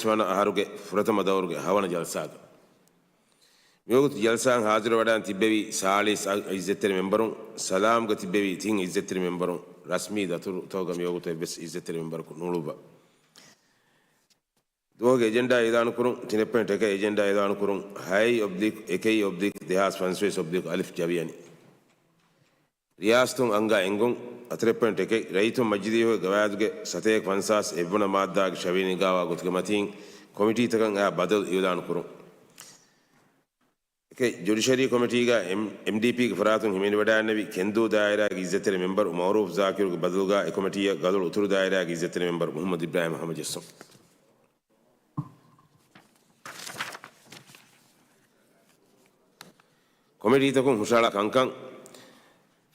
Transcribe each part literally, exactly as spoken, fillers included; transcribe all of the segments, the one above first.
ވަނަ އަހަރުގެ ފުރަތަމަ ދައުރުގެ ހަވަނަ ޖަލްސާގަ. މިވަގުތު ޖަލްސާއަށް ހާޒިރުވެވަޑައިގެން ތިއްބެވި ސާޅީސް އަށް އިއްޒަތްތެރި މެންބަރުން، ސަލާމްގަ ތިއްބެވި ތިން އިއްޒަތްތެރި މެންބަރުން، ރަސްމީ ދަތުރުތަކުގަ މިވަގުތު އެއްވެސް އިއްޒަތްތެރި މެންބަރަކު ނޫޅުއްވާ. ދުވަހުގެ އެޖެންޑާ އިޢުލާނުކުރުން. ތިނެއް ޕޮއިންޓް އެކަށް އެޖެންޑާ އިޢުލާނުކުރުން. ހައެއް އޮބްލިކް އެކެއް އޮބްލިކް ދެހާސް ފަންސަވީސް އޮބްލިކް އަލިފް ޖަވިޔަނި. ރިޔާސަތުން އަންގާ އެންގުން. ހަތަރެއް ޕޮއިންޓް އެކެއް، ރައްޔިތުން މަޖިލީހުގެ ގަވާއިދުގެ ސަތޭކަ ފަންސާސް އެއްވަނަ މާއްދާގެ ޝަވިޔަނި ނިންގާވާ ގޮތުގެ މަތީން ކޮމިޓީތަކަށް އައި ބަދަލު އިޢުލާނުކުރުން. އެކެއް، ޖުޑިޝަރީ ކޮމިޓީގަ އެމް-، އެމްޑީޕީގެ ފަރާތުން ހިމެނިވަޑައިގެންނެވި ކެންދޫ ދާއިރާގެ އިއްޒަތްތެރި މެންބަރު މައުރޫފް ޒާކިރުގެ ބަދަލުގަ އެ ކޮމިޓީއަށް ގަދޮޅު އުތުރު ދާއިރާގެ އިއްޒަތްތެރި މެންބަރު މުޙައްމަދު އިބްރާހިމް ހަމަޖެއްސުން. ކޮމިޓީތަކުން ހުށަހަޅާ ކަންކަން.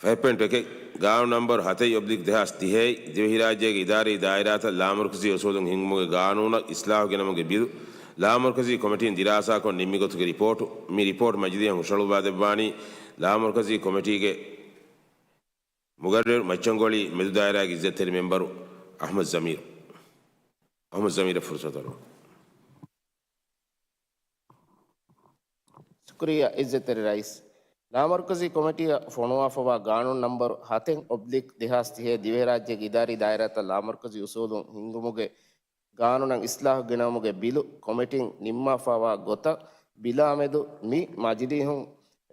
ފަހެއް ޕޮއިންޓް އެކެއް، ގާނޫނު ނަންބަރު ހަތެއް އޮބްލިކް ދެހާސް ތިހައެއް، ދިވެހިރާއްޖޭގެ އިދާރީ ދާއިރާތައް ލާމަރުކަޒީ އުސޫލުން ހިންގުމުގެ ގާނޫނަށް އިސްލާހު ގެނަމުގެ ބިލު، ލާމަރުކަޒީ ކޮމިޓީން ދިރާސާކޮށް ނިންމި ގޮތުގެ ރިޕޯޓު. މި ރިޕޯޓް މަޖިލީހަށް ހުށަހަޅުއްވާދެއްވާނީ ލާމަރުކަޒީ ކޮމިޓީގެ މުގައްރިރު މައްޗަންގޮޅި މެދުދާއިރާގެ އިއްޒަތްތެރި މެންބަރު އަޙްމަދު ޒަމީރު. އަޙްމަދު ޒަމީރަށް ފުރުސަތު އަރުވަން. ޝުކުރިއްޔާ އިއްޒަތްތެރި ރައީސް. ލާމަރުކަޒީ ކޮމިޓީއަށް ފޮނުވާފަވާ ގާނޫނު ނަންބަރު ހަތެއް އޮބްލިކް ދެހާސް ތިހައެއް ދިވެހިރާއްޖޭގެ އިދާރީ ދާއިރާތައް ލާމަރުކަޒީ އުސޫލުން ހިންގުމުގެ ގާނޫނަށް އިސްލާހު ގެނައުމުގެ ބިލު ކޮމިޓީން ނިންމާފަވާ ގޮތަށް ބިލާމެދު މި މަޖިލީހުން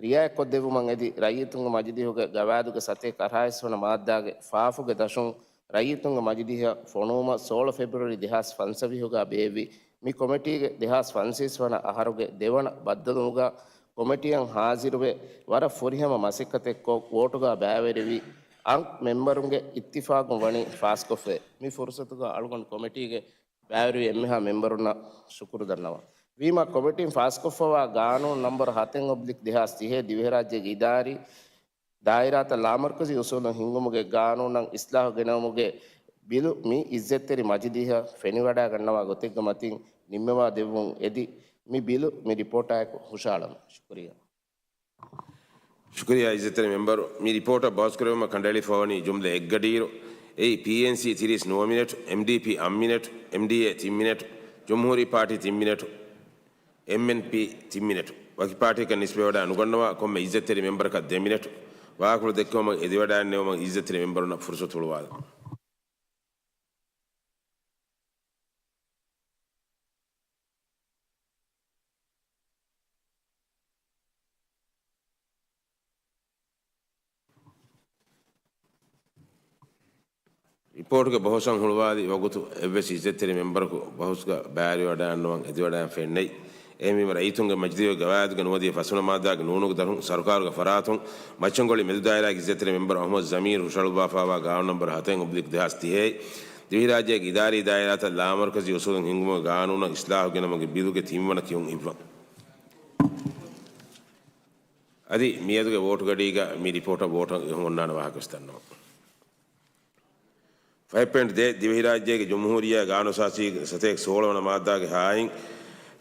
ރިޢާޔަތްކޮށްދެއްވުމަށް އެދި، ރައްޔިތުންގެ މަޖިލީހުގެ ގަވާއިދުގެ ސަތޭކަ އަށާރަ ވަނަ މާއްދާގެ ފާފުގެ ދަށުން ރައްޔިތުންގެ މަޖިލީހަށް ފޮނުވުމަށް ސޯޅަ ފެބްރުއަރީ ދެހާސް ފަންސަވީހުގަ ބޭއްވި މި ކޮމިޓީގެ ދެހާސް ފަންސަވީސް ވަނަ އަހަރުގެ ދެވަނަ ބައްދަލުވުމުގަ ކޮމިޓީއަށް ހާޒިރުވެ، ވަރަށް ފުރިހަމަ މަސައްކަތެއްކޮށް، ވޯޓުގަ ބައިވެރިވި އަން މެންބަރުންގެ އިއްތިފާގުން ވަނީ ފާސްކޮށްފައި. މި ފުރުސަތުގަ އަޅުގަނޑު ކޮމިޓީގެ ބައިވެރިވި އެންމެހާ މެންބަރުންނަށް ޝުކުރު ދަންނަވަން. ވީމާ ކޮމިޓީން ފާސްކޮށްފަވާ ގާނޫނު ނަންބަރު ހަތެއް އޮބްލިކް ދެހާސް ތިހައެއް ދިވެހިރާއްޖޭގެ އިދާރީ ދާއިރާތައް ލާމަރުކަޒީ އުސޫލުން ހިންގުމުގެ ގާނޫނަށް އިސްލާހު ގެނައުމުގެ ބިލު މި އިއްޒަތްތެރި މަޖިލީހަށް ފެނިވަޑައިގަންނަވާ ގޮތެއްގެ މަތިން ނިންމަވާ ދެއްވުން އެދި، މި ބިލު މި ރިޕޯޓާއެކު ހުށަހަޅަމު. ޝުކުރިއްޔާ. ޝުކުރިއްޔާ އިއްޒަތްތެރި މެންބަރު، މި ރިޕޯޓަށް ބަހުސްކުރެވުމަށް ކަނޑައެޅިފަވަނީ ޖުމްލަ އެއްގަޑިއިރު. އެއީ، ޕީއެންސީ ތިރީސް ނުވަ މިނެޓް، އެމްޑީޕީ އަށް މިނެޓް، އެމްޑީއޭ ތިން މިނެޓް، ޖުމްހޫރީ ޕާޓީ ތިން މިނެޓް، އެމްއެންޕީ ތިން މިނެޓް. ވަކި ޕާޓީއަކަށް ނިސްބަތްވެވަޑައި ނުގަންނަވާ ކޮންމެ އިއްޒަތްތެރި މެންބަރަކަށް ދެ މިނެޓް. ވާހަކަފުޅު ދެއްކެވުމަށް އެދިވަޑައިގެންނެވުމަށް އިއްޒަތްތެރި މެންބަރުންނަށް ފުރުސަތު ހުޅުވާލަން. ރިޕޯޓުގެ ބަހުސަށް ހުޅުވާލި ވަގުތު އެއްވެސް އިއްޒަތްތެރި މެންބަރަކު ބަހުސްގަ ބައިވެރިވަޑައިގަންނަވަން އެދިވަޑައިގެންފައެއް ނެތް. އެހެންވީމަ ރައްޔިތުންގެ މަޖިލީހުގެ ގަވާއިދުގެ ނުވަދިހަ ފަސްވަނަ މާއްދާގެ ނޫނުގެ ދަށުން ސަރުކާރުގެ ފަރާތުން މައްޗަންގޮޅި މެދު ދާއިރާގެ އިއްޒަތްތެރި މެންބަރު އަޙްމަދު ޒަމީރު ހުށަހަޅުއްވާފައިވާ ގާނޫނު ނަންބަރު ހަތެއް އޮބްލިކް ދެހާސް ތިހައެއް، ދިވެހިރާއްޖޭގެ އިދާރީ ދާއިރާތައް ލާމަރުކަޒީ އުސޫލުން ހިންގުމުގެ ގާނޫނަށް އިސްލާހު ގެނަމުގެ ބިލުގެ ތިންވަނަ ކިޔުން އިއްވަން. އަދި މިއަދުގެ ވޯޓުގަޑީގަ މި ރިޕޯޓަށް ވޯޓަށް އެހުން އޮންނާނެ ވާހަކަ ވެސް ދަންނަވަން. ފަހެއް ޕޮއިންޓް ދޭއް، ދިވެހިރާއްޖޭގެ ޖުމްހޫރިއްޔާ ގާނޫނުއަސާސީގެ ސަތޭކަ ސޯޅަ ވަނަ މާއްދާގެ ހާއިން،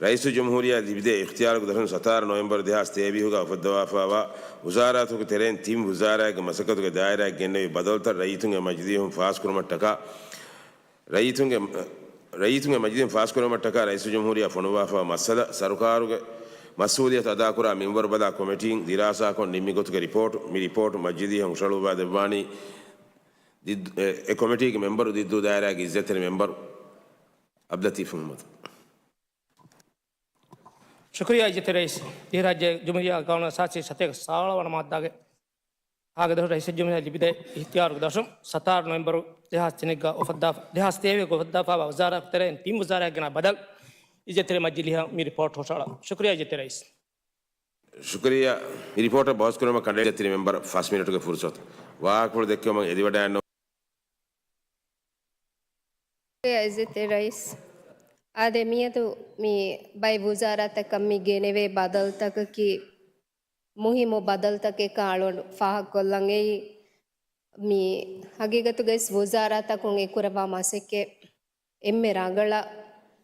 ރައީސުލްޖުމްހޫރިއްޔާ ލިބިދޭ އިޚްތިޔާރުގެ ދަށުން ސަތާރަ ނޮވެމްބަރު ދެހާސް ތޭވީހުގަ އުފައްދަވާފައިވާ ވުޒާރާތަކުގެ ތެރެއިން ތިން ވުޒާރާއެއްގެ މަސައްކަތުގެ ދާއިރާއަށް ގެންނެވި ބަދަލުތައް ރައްޔިތުންގެ މަޖިލީހުން ފާސްކުރުމަށްޓަކާ، ރައްޔިތުންގެ، ރައްޔިތުންގެ މަޖިލީހުން ފާސްކުރުމަށްޓަކާ ރައީސުލްޖުމްހޫރިއްޔާ ފޮނުވާފައިވާ މައްސަލަ، ސަރުކާރުގެ މަސްއޫލިއްޔަތު އަދާކުރާ މިންވަރު ބަލާ ކޮމިޓީން ދިރާސާކޮށް ނިންމި ގޮތުގެ ރިޕޯޓު، މި ރިޕޯޓު މަޖިލީހަށް ހުށަހަޅުއްވާ ދެއްވާނީ ދިއްދު-، އެ، އެ ކޮމިޓީގެ މެންބަރު ދިއްދޫ ދާއިރާގެ އިއްޒަތްތެރި މެންބަރު އަބްލަތީފް މުޙައްމަދު. ޝުކުރިއްޔާ އިއްޒަތްތެރި ރައީސް. ދިވެހިރާއްޖޭ ޖުމްހޫރިއްޔާ ގާނޫނު އަސާސީ ސަތޭކަ ސާޅަ ވަނަ މާއްދާގެ ހާގެ ދަށުން ރައީސުލްޖުމްހޫރިއްޔާ ލިބިދޭ އިޚްތިޔާރުގެ ދަށުން ސަތާރަ ނޮވެމްބަރު ދެހާސް ތިނެއްގަ އުފައްދާ، ދެހާސް ތޭވީހުގަ އުފައްދާފައިވާ ވުޒާރާތަކުގެ ތެރެއިން ތިން ވުޒާރާއެއް ގެނައި ބަދަލު އިއްޒަތްތެރި މަޖިލީހަށް މި ރިޕޯޓް ހުށަހަޅަ. ޝުކުރިއްޔާ އިއްޒަތްތެރި ރައީސް. ޝުކުރިއްޔާ. މި ރިޕޯޓަށް ބަހުސްކުރުމަށް ކަނޑައެޅި އިއްޒަތްތެރި މެންބަރަށް ފަސް މިނެޓުގެ ފުރުސަތު. ވާހަކަފުޅު ދެއްކެވުމަށް އެދިވަޑައިގަންނަވަން. އިއްޒަތްތެރި ރައީސް. އާދެ، މިއަދު މި ބައެއް ވުޒާރާތަކަށް މި ގެނެވޭ ބަދަލުތަކަކީ މުހިއްމު ބަދަލުތަކެއްކަން އަޅުގަނޑު ފާހަގަކޮށްލަން އެއީ. މި ހަގީގަތުގައި ވުޒާރާތަކުން އެކުރައްވާ މަސައްކަތް އެންމެ ރަނގަޅަށް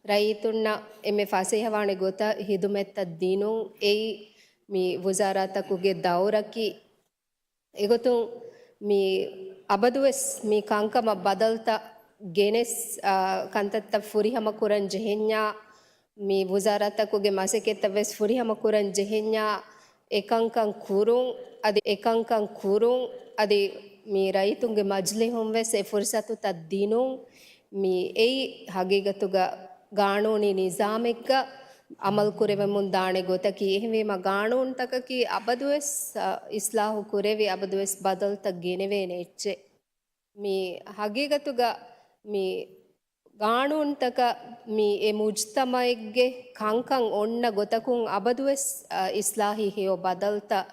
ރައްޔިތުންނަށް އެންމެ ފަސޭހަވާނެ ގޮތަށް ހިދުމަތްތައް ދިނުން އެއީ މި ވުޒާރާތަކުގެ ދައުރަކީ. އެގޮތުން މި އަބަދުވެސް މި ކަންކަމަށް ބަދަލުތައް ގެނެސް، އާ، ކަންތައްތައް ފުރިހަމަ ކުރަން ޖެހެންޏާ، މި ވުޒާރާތަކުގެ މަސައްކަތްތައް ވެސް ފުރިހަމަ ކުރަން ޖެހެންޏާ، އެކަންކަން ކުރުން، އަދި އެކަންކަން ކުރުން، އަދި މި ރައްޔިތުންގެ މަޖިލީހުން ވެސް އެ ފުރުސަތުތައް ދިނުން، މި އެއީ ހަގީގަތުގަ ގާނޫނީ ނިޒާމެއްގަ އަމަލު ކުރެވެމުން ދާނެ ގޮތަކީ. އެހެންވީމަ، ގާނޫނުތަކަކީ އަބަދުވެސް، އަ، އިސްލާހު ކުރެވި، އަބަދުވެސް ބަދަލުތައް ގެނެވޭނެ އެއްޗެއް. މި ހަގީގަތުގަ މި ގާނޫނުތަކަށް މި އެ މުޖްތަމައެއްގެ ކަންކަން އޮންނަ ގޮތަކުން އަބަދުވެސް، އަ، އިސްލާހީ ހެޔޮ ބަދަލުތައް،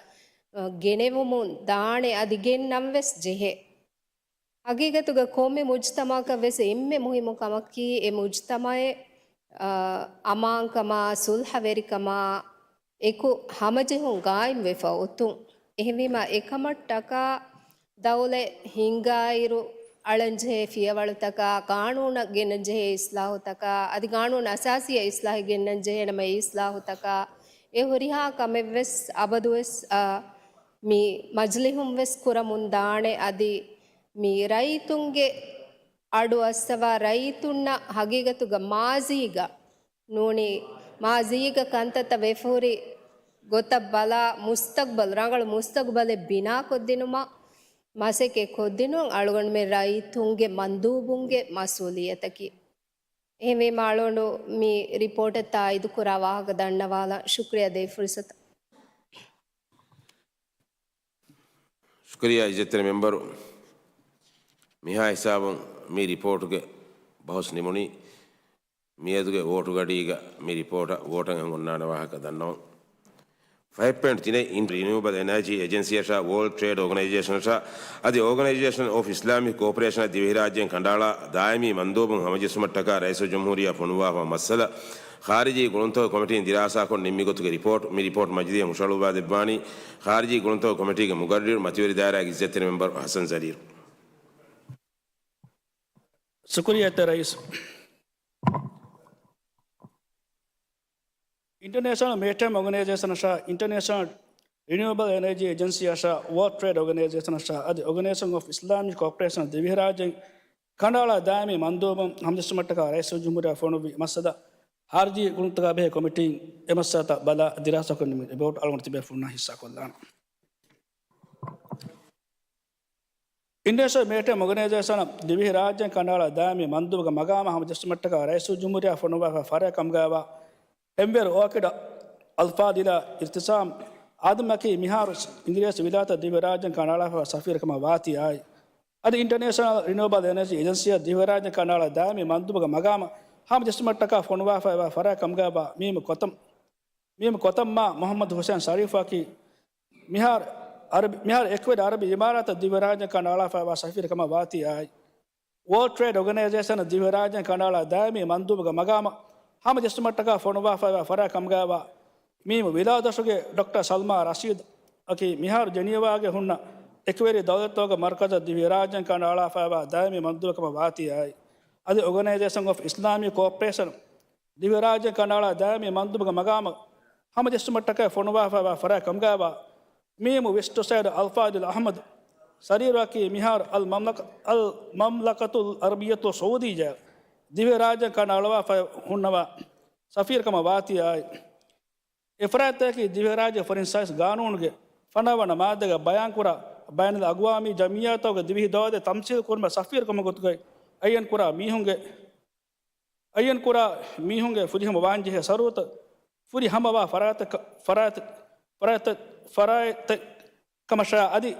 އަ، ގެނެވުމުން ދާނެ އަދި ގެންނަން ވެސް ޖެހޭ. ހަގީގަތުގަ ކޮންމެ މުޖްތަމައަކަށް ވެސް އެންމެ މުހިއްމު ކަމަކީ އެ މުޖްތަމައެއް، އަ، އަމާންކަމާ، ސުލްހަވެރިކަމާ، އެކު ހަމަޖެހުން ގާއިމްވެފަ އޮތުން. އެހެންވީމަ، އެކަމަށްޓަކާ ދައުލަތް ހިންގާއިރު، އަޅަންޖެހޭ ފިޔަވަޅުތަކާ، ގާނޫނަށް ގެންނަންޖެހޭ އިސްލާހުތަކާ، އަދި ގާނޫނު އަސާސީއަށް އިސްލާހެއް ގެންނަންޖެހޭނަމަ އެ އިސްލާހުތަކާ، އެ ހުރިހާ ކަމެއްވެސް އަބަދުވެސް، އާ، މި މަޖިލިހުން ވެސް ކުރަމުން ދާނެ. އަދި މި ރައްޔިތުންގެ އަޑު އައްސަވާ، ރައްޔިތުންނަށް ހަގީގަތުގަ މާޒީގަ ނޫނީ، މާޒީގަ ކަންތައްތައް ވެފަހުރި ގޮތަށް ބަލާ، މުސްތަގްބަލް، ރަނގަޅު މުސްތަގްބަލެއް ބިނާކޮށްދިނުމަށް މަސައްކަތް ކޮށްދިނުން އަޅުގަނޑުމެން ރައްޔިތުންގެ މަންދޫބުންގެ މަސްއޫލިއްޔަތަކީ. އެހެންވީމާ، އަޅުގަނޑު މި ރިޕޯޓަށް ތާއީދުކުރާ ވާހަކަ ދަންނަވާލަން ޝުކްރިޔާ ދޭ ފުރުސަތަށް. ޝުކުރިޔާ އިއްޒަތްތެރި މެމްބަރު. މިހާ ހިސާބުން މި ރިޕޯޓުގެ ބަހުސް ނިމުނީ. މިއަދުގެ ވޯޓުގަޑީގަ މި ރިޕޯޓަށް ވޯޓަށް އެން އޮންނާނެ ވާހަކަ ދަންނަވަން. ފަހެއް ޕޮއިންޓް ތިނެއް އިން ރިނިއުބަލް އެނާޖީ އެޖެންސީއަށާ ވޯލްޑް ޓްރޭޑް އޯގަނައިޒޭޝަނަށާ އަދި އޯގަނައިޒޭޝަން އޮފް އިސްލާމިކް ކޯޕަރޭޝަނަށް ދިވެހިރާއްޖޭން ކަނޑައަޅާ ދާއިމީ މަންދޫބުން ހަމަޖެއްސުމަށްޓަކާ ރައީސުލްޖުމްހޫރިއްޔާ ފޮނުވާފަ މައްސަލަ ޚާރިޖީ ގުޅުންތަކުގެ ކޮމިޓީން ދިރާސާކޮށް ނިންމި ގޮތުގެ ރިޕޯޓް. މި ރިޕޯޓް މަޖިލީހަށް ހުށަހަޅުއްވާ ދެއްވާނީ ޚާރިޖީ ގުޅުންތަކުގެ ކޮމިޓީގެ މުގައްރިރު މަތިވެރި ދާއިރާގެ އިއްޒަތްތެރި މެމްބަރު ޙަސަން ޒަރީރު. ޝުކުރިއްޔާ އިއްޒަތްތެރި ރައީސް. އިންޓަރނޭޝަނަލް މެރިޓައިމް އޯގަނައިޒޭޝަނަށާ، އިންޓަރނޭޝަނަލް ރިނިއުއަބަލް އެނަޖީ އެޖެންސީއަށާ، ވޯލްޑް ޓްރޭޑް އޯގަނައިޒޭޝަނަށާ އަދި އޯގަނައިޒޭޝަން އޮފް އިސްލާމިކް ކޯޕަރޭޝަނަށް ދިވެހިރާއްޖޭން ކަނޑައަޅާ ދާއިމީ މަންދޫބުން ހަމަޖެއްސުމަށްޓަކާ ރައީސުލްޖުމްހޫރިއްޔާ ފޮނުއްވި މައްސަލަ ޚާރިޖީ ގުޅުންތަކާ ބެހޭ ކޮމިޓީން އެ މައްސަލަތައް ބަލާ ދިރާސާކޮށް ނިމި ރިޕޯޓް އަޅުގަނޑު ތިބޭފުޅުންނާ ހިއްސާކޮށްލާނަން. އިންޓަރނޭޝަނަލް މެރިޓައިމް އޯގަނައިޒޭޝަނަށް ދިވެހިރާއްޖޭން ކަނޑައަޅާ ދާއިމީ މަންދޫބުގެ މަގާމަށް ހަމަޖެއްސުމަށްޓަކާ ރައީސުލްޖުމްހޫރިއްޔާ ފޮނުއްވާފައި ފަރާތް ކަމުގައިވާ އެންވަރު އޯކިޑް އަލްފާޟިލާ އިރްތިސާމް އާދަމްއަކީ މިހާރު އިނގިރޭސި ވިލާތަށް ދިވެހިރާއްޖޭން ކަނޑައަޅާފައިވާ ސަފީރު ކަމަށް ވާތީ އާއި، އަދި އިންޓަރނޭޝަނަލް ރިނިއުއަބަލް އެނަޖީ އެޖެންސީއަށް ދިވެހިރާއްޖޭން ކަނޑައަޅާ ދާއިމީ މަންދޫބުގެ މަގާމަށް ހަމަޖެއްސުމަށްޓަކާ ފޮނުވާފައިވާ ފަރާތް ކަމުގައިވާ މީމު ކޮތަމް މީމު ކޮތަމްމާ މުޙައްމަދު ޙުސައިން ޝަރީފްއަކީ، މިހާރު އަރަބި، މިހާރު އެކުވެރި އަރަބި އިމާރާތަށް ދިވެހިރާއްޖޭން ކަނޑައަޅާފައިވާ ސަފީރު ކަމަށް ވާތީ އާއި، ވޯލްޑް ޓްރޭޑް އޯގަނައިޒޭޝަނަށް ދިވެހިރާއްޖޭން ކަނޑައަޅާ ދާއިމީ މަންދޫބުގެ މަގާމަށް ހަމަޖެއްސުމަށްޓަކާ ފޮނުވާފައިވާ ފަރާތް ކަމުގައިވާ މީމު ވިލާދޮށުގެ ޑޮކްޓަރ ސަލްމާ ރަޝީދް އަކީ، މިހާރު ޖެނީވާގެ ހުންނަ އެކުވެރި ދައުލަތްތަކުގެ މަރުކަޒަށް ދިވެހިރާއްޖޭން ކަނޑައަޅާފައިވާ ދާއިމީ މަންދޫބު ކަމަށް ވާތީ އާއި، އަދި އޯގަނައިޒޭޝަން އޮފް އިސްލާމިކް ކޯޕަރޭޝަން ދިވެހިރާއްޖޭން ކަނޑައަޅާ ދާއިމީ މަންދޫބުގެ މަގާމަށް ހަމަޖެއްސުމަށްޓަކައި ފޮނުވާފައިވާ ފަރާތް ކަމުގައިވާ މީމު ވިސްޓް ސައިދު އަލްފާޟިލް އަޙްމަދު ސަރީރުއަކީ، މިހާރު އަލް މަމްލަކަ، އަލް މަމްލަކަތުލް އަރަބިއްޔަތު ސައޫދިއްޔާ ދިވެހިރާއްޖޭން ކަނޑައަޅުވާފައި ހުންނަވާ ސަފީރު ކަމަށް ވާތީ އާއި، އެ ފަރާތްތަކަކީ ދިވެހިރާއްޖޭގެ ފޮރިން ސައިންސް ގާނޫނުގެ ފަނަރަ ވަނަ މާއްދާގަ ބަޔާންކުރާ ބައިނަލްއަގްވާމީ ޖަމްޢިއްޔާތަކުގެ ދިވެހި ދައުލަތް ތަމްސީލު ކުރުމަށް ސަފީރު ކަމުގެ ގޮތުގައި އައްޔަންކުރާ މީހުންގެ އައްޔަންކުރާ މީހުންގެ ފުރިހަމަ ވާންޖެހޭ ޝަރުޠުތައް ފުރިހަމަވާ ފަރާތެއް، ފަރާތެއް، ފަރާތެއް، ފަރާތެއް ކަމަށާ އަދި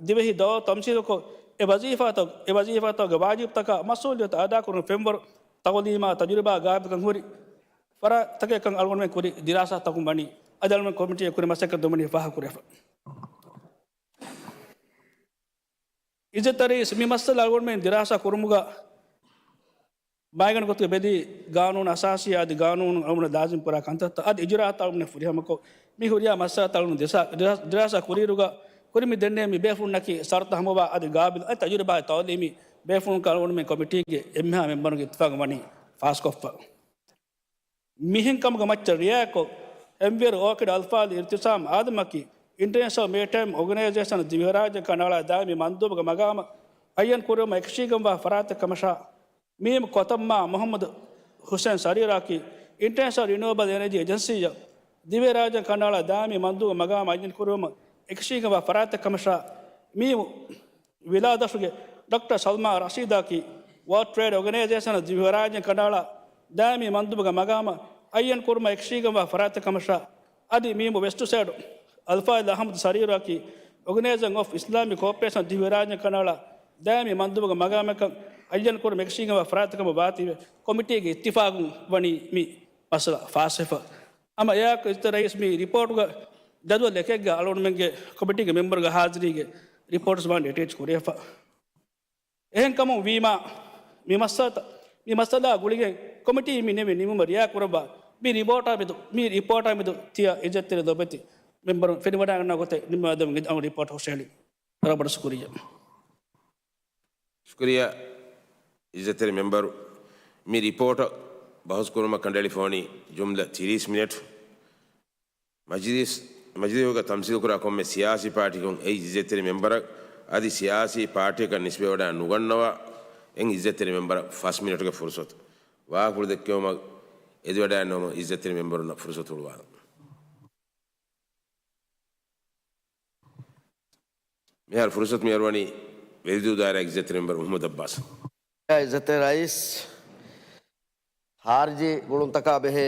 ދިވެހި ދައުލަތު ތަމްސީލުކޮށް، އެ ވަޒީފާތައް، އެ ވަޒީފާތަކުގެ ވާޖިބުތަކާ މަސްއޫލިއްޔަތު އަދާކުރުން ފެންވަރު ތަޢުލީމާ ތަޖުރިބާ ގާބިލްކަން ހުރި ފަރާތްތަކެއްކަން އަޅުގަނޑުމެން ކުރި ދިރާސާތަކުން ވަނީ. އަދި އަޅުގަނޑުމެން ކޮމިޓީއަށް ކުރި މަސައްކަތް ދޮންވަނީ ފާހަގަކުރެވިފަ. އިއްޒަތްތެރި ރައީސް، މި މައްސަލަ އަޅުގަނޑުމެން ދިރާސާ ކުރުމުގަ މައިގަނޑު ގޮތުގަ ބެލީ، ގާނޫނު އަސާސީ އަދި ގާނޫނު އަޅުގަނޑަށް ލާޒިމް ކުރާ ކަންތައްތައް އަދި އިޖުރާއަތް އަޅުގަނޑު ފުރިހަމަކޮށް، މި ހުރިހާ މައްސަލަތައް އަޅުގަނޑު ދިރާ، ދިރާ، ދިރާސާ ކުރިއިރުގަ ކުރިން މި ދެންނެވި ބޭފުޅުންނަކީ ޝަރުޠު ހަމަވާ އަދި ގާބިލް އަދި ތަޖުރިބާ ތަޢުލީމީ ބޭފުޅުންކަން އަޅުގަނޑުމެން ކޮމިޓީގެ އެންމެހާ މެމްބަރުންގެ އިއްތިފާގު ވަނީ ފާސްކޮށްފަ. މިހެން ކަމުގެ މައްޗަށް ރިއާކޮށް، އެންވިއަރު އޯކިޑް އަލްފާޟިލް އިރްތިސާމް އާދަމްއަކީ، އިންޓަރނޭޝަނަލް މެރިޓައިމް އޯގަނައިޒޭޝަން ދިވެހިރާއްޖެ ކަނޑައަޅާ ދާއިމީ މަންދޫބުގެ މަގާމަށް އައްޔަން ކުރެވުމަށް އެކަށީގެންވާ ފަރާތެއް ކަމަށާ، މީމު ކޮތައްމާ މުޙައްމަދު ޙުސައިން ސަރީރާއަކީ އިންޓަރނޭޝަނަލް ރިނިއުއަބަލް އެނަޖީ އެޖެންސީއަށް ދިވެހިރާއްޖޭގެ ކަނޑައަޅާ ދާއިމީ މަންދޫބުގެ މަގާމަށް އައްޔަން ކުރުވުމަށް އެކަށީގެންވާ ފަރާތެއް ކަމަށާ، މީމު ވިލާދަށުގެ ޑޮކްޓަރ ސަލްމާ ރަޝީދާއަކީ ވޯލްޑް ޓްރޭޑް އޯގަނައިޒޭޝަނަށް ދިވެހިރާއްޖޭގެ ކަނޑައަޅާ ދާއިމީ މަންދޫބުގެ މަގާމަށް އައްޔަން ކުރުމަށް އެކަށީގެންވާ ފަރާތެއް ކަމަށާ، އަދި މީމު ވެސްޓް ސައިޑް އަލްފާޟިލް އަޙްމަދު ސަރީރާއަކީ އޯގަނައިޒަރ އޮފް އިސްލާމިކް ކޯޕަރޭޝަން ދިވެހިރާއްޖޭގެ ކަނޑައަޅާ ދާއިމީ މަންދޫބުގެ މަގާމަކަށް އައްޔަން ކުރުމަށް އެކަށީގެންވާ ފަރާތެއް ކަމަށް ވާތީވެ، ކޮމިޓީގެ އިއްތިފާގުން ވަނީ މި މައްސަލަ ފާސްވެފަ. ހަމަ އެއާއެކު އިއްޒަތްތެރި ރައީސް މި ރިޕޯޓުގަ ޖަދުވަލް އެކެއްގަ އަޅުގަނޑުމެންގެ ކޮމިޓީގެ މެމްބަރުގެ ހާޒިރީގެ ރިޕޯޓްސް ވާން އެޓޭޗް ކުރެވިފަ. އެހެންކަމުން ވީމާ، މި މައްސަލަތައް، މި މައްސަލާ ގުޅިގެން ކޮމިޓީ މި ނިމި ނިމުމަށް ރިއާ ކުރައްވާ، މި ރިޕޯޓާ މެދު، މި ރިޕޯޓާ މެދު ތިޔަ އިއްޒަތްތެރި ލޮބުވެތި މެމްބަރުން ފެނިވަޑައިގަންނަވާ ގޮތެއް ނިންމާދެމުން އަޅުގަނޑު ރިޕޯޓް ހުށަހެޅި. ވަރަށް ބޮޑަށް ޝުކުރިއްޔާ. ޝުކުރިއްޔާ އިއްޒަތްތެރި މެމްބަރު، މި ރިޕޯޓަށް ބަހުސް ކުރުމަށް ކަނޑައެޅިފަވަނީ ޖުމްލަ ތިރީސް މިނެޓް. މަޖިލީސް، މަޖިލީހުގަ ތަމްސީލުކުރާ ކޮންމެ ސިޔާސީ ޕާޓީއަކުން އެއީ އިއްޒަތްތެރި މެމްބަރަށް އަދި ސިޔާސީ ޕާޓީއަކަށް ނިސްބަތްވެވަޑައި ނުގަންނަވާ، އެއިން އިއްޒަތްތެރި މެމްބަރަށް ފަސް މިނެޓުގެ ފުރުސަތު. ވާހަކަފުޅު ދެއްކެވުމަށް އެދިވަޑައިގަންނަވަމުން އިއްޒަތްތެރި މެމްބަރުންނަށް ފުރުސަތު ހުޅުވާލަން. މިހާރު ފުރުސަތު މިއަރުވަނީ ވެލިދޫ ދާއިރާގެ އިއްޒަތްތެރި މެމްބަރު މުޙައްމަދު އައްބާސް. އިއްޒަތްތެރި ރައީސް، ޚާރިޖީ ގުޅުންތަކާ ބެހޭ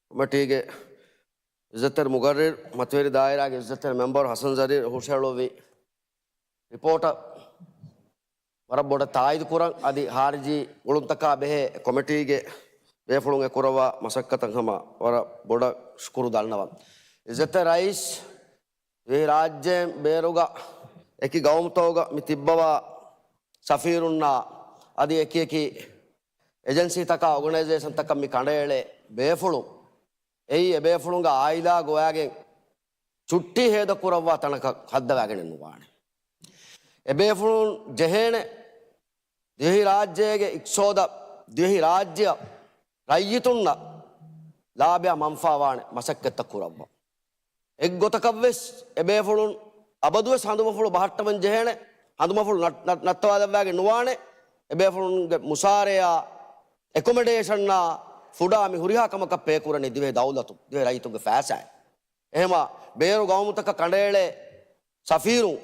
ކޮމިޓީގެ އިއްޒަތްތެރި މުގައްރިރު، މަތިވެރި ދާއިރާގެ އިއްޒަތްތެރި މެމްބަރު ޙަސަން ޒަރީރު ހުށަހެޅުއްވި ރިޕޯޓަށް ވަރަށް ބޮޑަށް ތާއީދު ކުރަން، އަދި ޚާރިޖީ ގުޅުންތަކާ ބެހޭ ކޮމިޓީގެ ބޭފުޅުން އެ ކުރައްވާ މަސައްކަތަށް ހަމަ ވަރަށް ބޮޑަށް ޝުކުރު ދަންނަވަން. އިއްޒަތްތެރި ރައީސް، ދިވެހިރާއްޖޭން ބޭރުގަ އެކި ގައުމުތަކުގަ މި ތިއްބަވާ ސަފީރުންނާ އަދި އެކި އެކި އެޖެންސީތަކާ އޯގަނައިޒޭޝަންތަކަށް މި ކަނޑައެޅޭ ބޭފުޅުން، އެއީ އެބޭފުޅުންގެ އާއިލާ ގޮވާގެން ޗުއްޓީ ހޭދަކުރައްވާ ތަނަކަށް ހައްދަވާގެނެއް ނުވާނެ. އެބޭފުޅުން ޖެހޭނެ ދިވެހިރާއްޖޭގެ އިޤްތިޞާދަށް، ދިވެހިރާއްޖެއަށް، ރައްޔިތުންނަށް ލާބަޔާ މަންފާވާނެ މަސައްކަތްތައް ކުރައްވަން. އެއްގޮތަކަށްވެސް އެބޭފުޅުން އަބަދުވެސް ހަނދުމަފުޅު ބަހައްޓަވަން ޖެހޭނެ، ހަނދުމަފުޅު ނަ-، ނަ-، ނައްތަވާލައްވާގެން ނުވާނެ. އެބޭފުޅުންގެ މުސާރަޔާ، އެކޮމެޑޭޝަންއާ ފުޑާ މި ހުރިހާ ކަމަކަށް ޕޭ ކުރަނީ ދިވެހި ދައުލަތު، ދިވެހި ރައްޔިތުންގެ ފައިސާއިން. އެހެމަ ބޭރު ގައުމުތަކަށް ކަނޑައެޅޭ ސަފީރުން،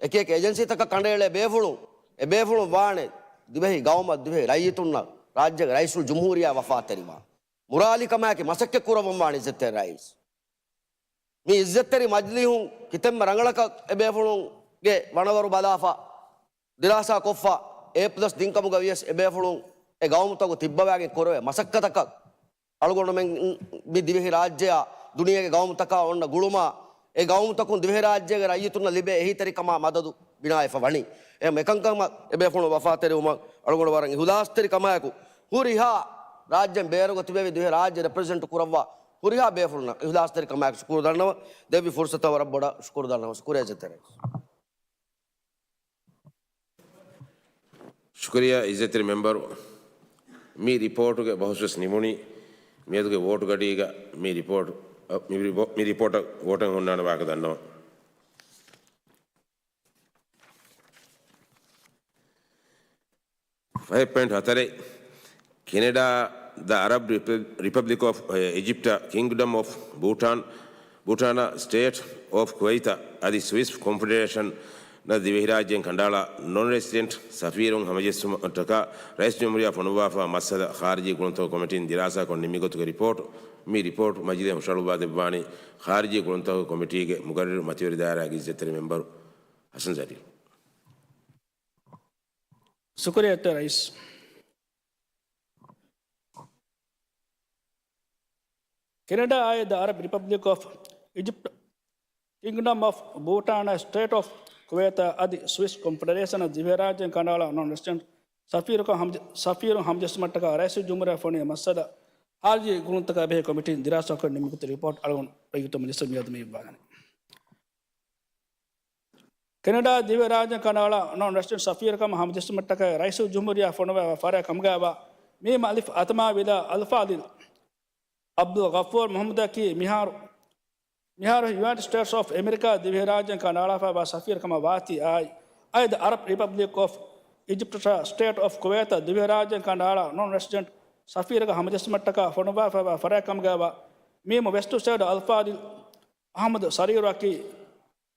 އެކި އެކި އެޖެންސީތަކަށް ކަނޑައެޅޭ ބޭފުޅުން، އެބޭފުޅުން ވާނެ ދިވެހި ގައުމަށް، ދިވެހި ރައްޔިތުންނަށް، ރާއްޖޭގެ ރައީސުލްޖުމްހޫރިއްޔާ ވަފާތެރިވާ މުރާލިކަމާއެކީ މަސައްކަތް ކުރައްވަން ވާނެ އިއްޒަތްތެރި ރައީސް. މި އިއްޒަތްތެރި މަޖިލީހުން ކިތަންމެ ރަނގަޅަކަށް އެބޭފުޅުންގެ ވަނަވަރު ބަލާފަ، ދިރާސާ ކޮށްފަ، އޭ ޕްލަސް ދިންކަމުގަ ވިޔަސް އެބޭފުޅުން އެ ގައުމުތަކު ތިއްބަވާގެން ކުރެވޭ މަސައްކަތަކަށް އަޅުގަނޑުމެން މި ދިވެހި ރާއްޖެއާ ދުނިޔޭގެ ގައުމުތަކާ އޮންނަ ގުޅުމާ، އެ ގައުމުތަކުން ދިވެހިރާއްޖޭގެ ރައްޔިތުންނަށް ލިބޭ އެހީތެރިކަމާ މަދަދު ބިނާވެފަ ވަނީ. އެ އެކަންކަމަށް އެބޭފުޅުން ވަފާތެރިވުމަށް އަޅުގަނޑު ވަރަށް އިހުލާސްތެރިކަމާއެކު ހުރިހާ ރާއްޖޭން ބޭރުގަ ތިބެވި ދިވެހި ރާއްޖެ ރެޕްރެޒެންޓް ކުރައްވާ ހުރިހާ ބޭފުޅުންނަށް އިހުލާސްތެރިކަމާއެކު ޝުކުރު ދަންނަވަން. ދެއްވި ފުރުސަތަށް ވަރަށް ބޮޑަށް ޝުކުރު ދަންނަވަން. ޝުކުރިއްޔާ އިއްޒަތްތެރި ރައީސް. ޝުކުރިއްޔާ އިއްޒަތްތެރި މެމްބަރު، މި ރިޕޯޓުގެ ބަހުސް ވެސް ނިމުނީ. މިއަދުގެ ވޯޓު ގަޑީގަ މި ރިޕޯޓް، މި ރިޕޯ-، މި ރިޕޯޓަށް ވޯޓެއް ހުންނާނެ ވާހަކަ ދަންނަވަން. ފަހެއް ޕޮއިންޓް ހަތަރެއް، ކެނެޑާ، ދަ އަރަބް ރިޕަ-، ރިޕަބްލިކް އޮފް އިޖިޕްޓް، ކިންގްޑަމް އޮފް ބޫޓާން، ބޫޓާނާ، ސްޓޭޓް އޮފް ކުވައިތާ އަދި ސްވިސް ކޮންފެޑެރޭޝަން ދިވެހިރާއްޖޭން ކަނޑައަޅާ ނޮން ރެސިޑެންޓް ސަފީރުން ހަމަޖެއްސުމަށްޓަކާ ރައީސް ޖުމްހޫރިއްޔާ ފޮނުއްވާފަ މައްސަލަ ޚާރިޖީ ގުޅުންތަކުގެ ކޮމިޓީން ދިރާސާކޮށް ނިންމި ގޮތުގެ ރިޕޯޓު، މި ރިޕޯޓު މަޖިލީހަށް ހުށަހަޅުއްވާ ދެއްވާނީ ޚާރިޖީ ގުޅުންތަކުގެ ކޮމިޓީގެ މުގައްރިރު މަތިވެރި ދާއިރާގެ އިއްޒަތްތެރި މެމްބަރު ހަސަން ޒަރީރު. ޝުކުރިއްޔާ ރައީސް. ކެނެޑާ އާއި ދަ އަރަބް ރިޕަބްލިކް އޮފް އިޖިޕްޓް، ކިންގްޑަމް އޮފް ބޫޓާން، ސްޓޭޓް އޮފް ކުވައިތާ އަދި ސްވިސް ކޮންފެޑެރޭޝަން ދިވެހިރާއްޖޭން ކަނޑައަޅާ ނޮން ރެސިޑެންޓް ސަފީރުކަން ހަމަޖެ-، ސަފީރުން ހަމަޖެއްސުމަށްޓަކާ ރައީސުލްޖުމްހޫރިއްޔާ ފޮނުވި މައްސަލަ ޚާރިޖީ ގުޅުންތަކާ ބެހޭ ކޮމިޓީން ދިރާސާކޮށް ނިންމި ގޮތުގެ ރިޕޯޓް އަޅުގަނޑު ރައްޔިތުން މަޖިލިސް މިއަދު މި އިއްވާގަނެ. ކެނެޑާ ދިވެހިރާއްޖޭން ކަނޑައަޅާ ނޮން ރެސިޑެންޓް ސަފީރުކަމަށް ހަމަޖެއްސުމަށްޓަކައި ރައީސުލްޖުމްހޫރިއްޔާ ފޮނުވާ ފަރާތް ކަމުގައިވާ މީމް އަލިފް އަތަމާ ވިލާ އަލްފާޟިލް ޢަބްދުލްޣަފޫރު މުޙައްމަދަކީ މިހާރު، މިހާރު ޔުނައިޓެޑް ސްޓޭޓްސް އޮފް އެމެރިކާ ދިވެހިރާއްޖޭން ކަނޑައަޅާފައިވާ ސަފީރުކަމަށް ވާތީ އާއި، އާއި ދަ އަރަބް ރިޕަބްލިކް އޮފް އިޖިޕްޓް ޝާ ސްޓޭޓް އޮފް ކުވޭތަށް ދިވެހިރާއްޖޭން ކަނޑައަޅާ ނޮން ރެސިޑެންޓް ސަފީރަކަށް ހަމަޖެއްސުމަށްޓަކާ ފޮނުވާފައިވާ ފަރާތް ކަމުގައިވާ މީމު ވެސްޓް ސައިޑް އަލްފާޟިލް އަޙްމަދު ސަރީރުއަކީ،